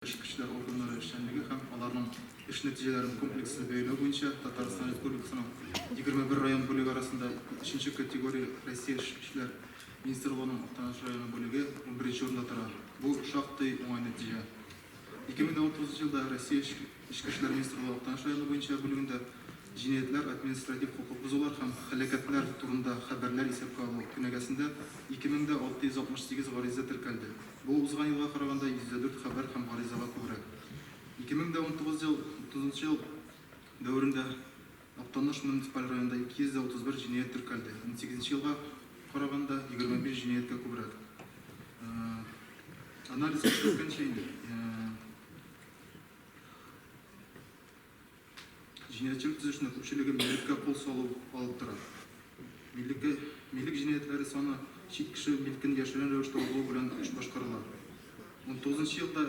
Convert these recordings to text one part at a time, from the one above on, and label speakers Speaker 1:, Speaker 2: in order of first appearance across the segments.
Speaker 1: Эчке эшләр органнары эшчәнлеге һәм аларның эш нәтиҗәләрен комплекслы бәяләү буенча Татарстан Республикасының 21 район бүлеге арасында өченче категория Россия Эчке эшләр министрлыгының Актаныш районы бүлеге унберенче урында тора. Бу, шактый уңай нәтиҗә. 2019 елда Россия Эчке эшләр министрлыгы Актаныш районы буенча бүлегендә җинаятьләр, административ хокук бозулар һәм һәлакәтләр турында хәбәрләр исәпкә алу кенәгәсендә 2668 гариза теркәлде. Бу узган елга караганда 104 хәбәр һәм гаризага күбрәк. 2019 ел 30 ел дәверендә Актаныш муниципаль районында 231 җинаять теркәлде, унсигезенче елга караганда 25 җинаятькә күбрәк. Анализ күрсәткәнчә инде, җинаятьчелек төзелешенең күпчелеге милеккә кул салу алып тора. Милеккә, милек җинаятьләре саны чит кеше милкен яшерен рәвештә урлау белән эш башкарыла. 19 елда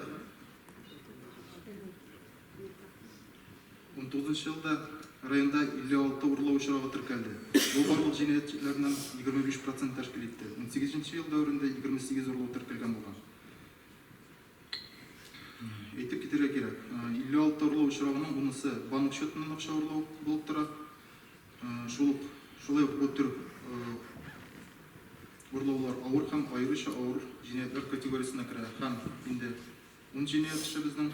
Speaker 1: 19 елда районда 56 урлау очрагы теркәлде. Бу барлык җинаятьләрнең 25 процент тәшкил итте. 18 ел дәверендә 28 урлау теркәлгән булган. Әйтеп китәргә кирәк, 56 урлау очрагының унысы банк счетыннан акча урлау булып тора. Шул ук, шулай ук бу төр урлаулар авыр һәм аеруча авыр җинаятьләр категориясенә керә һәм инде ун җинаять эше безнең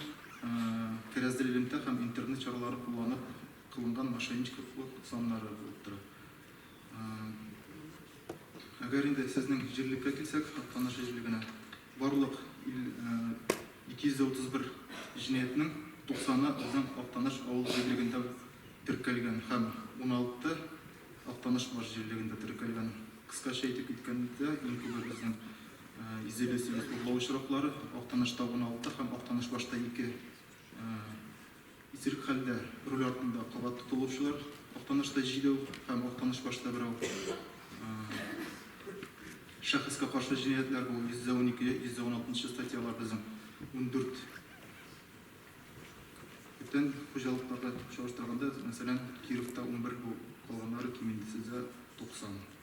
Speaker 1: кәрәзле элемтә һәм интернет чаралары кулланып кылынган мошенничестволык саннары булып тора. Әгәр инде сезнең җирлеккә килсәк, Актаныш җирлегенә, барлык 231 җинаятьнең 90-ы безнең Актаныш авыл җирлегендә теркәлгән һәм 16 Актанышбаш җирлегендә теркәлгән. Кыскача әйтеп киткәндә, иң күбе безнең 158 урлау очраклары, Актанышта 16 һәм Актанышбашта 2. Исерек хәлдә руль артында кабат тотылучылар, Актанышта җидәү һәм Актанышбашта берәү. Шәхескә каршы җинаятьләр бу 112, 116 статьялар безнең 14. Бүтән хуҗалыкларга чагыштырганда, мәсәлән, Кировта 11 бу, калганнары кимендесезә 90.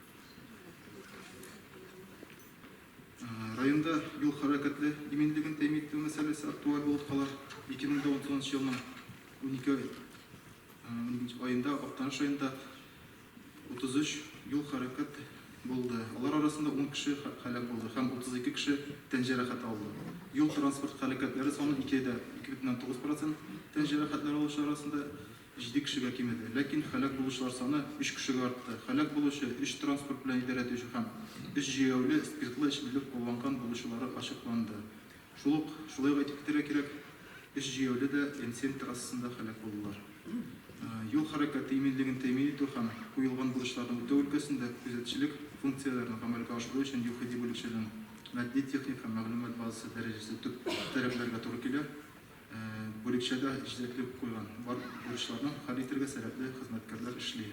Speaker 1: Районда юл хәрәкәтле иминлеген тәэмин итү мәсьәләсе актуаль булып кала. 2019 елның 12 аенда Актаныш районында 33 юл хәрәкәт булды. Алар арасында 10 кеше һәлак булды һәм 32 кеше тән җәрәхәте алды. Юл-транспорт һәлакәтләре саны 2,9 процент тән җәрәхәтләре алучылар арасында Җиде кешегә кимеде. Ләкин һәлак булучылар саны өч кешегә артты. Һәлак булучы, өч транспорт белән идарә итүче һәм өч җәяүле спиртлы эчемлек кулланган булучылары ачыкланды. Шул ук, шулай ук әйтеп китәргә кирәк, өч җәяүле дә Н-7 трассасында һәлак булдылар. Юл хәрәкәте иминлеген тәэмин итү һәм куелган бурычларны үтәү өлкәсендә күзәтчелек функцияләрен гамәлгә ашыру өчен ЮХИДИ бүлекчәсенең матди-техник һәм мәгълүмат базасы дәрәҗәсе төп таләпләргә туры килә. Бүлекчәдә җитәклек куйган бар бурычларны хәл итәргә сәләтле хезмәткәрләр эшли.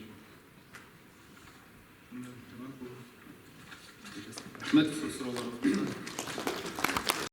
Speaker 2: Рәхмәт.
Speaker 1: Сорауларыгыз булса.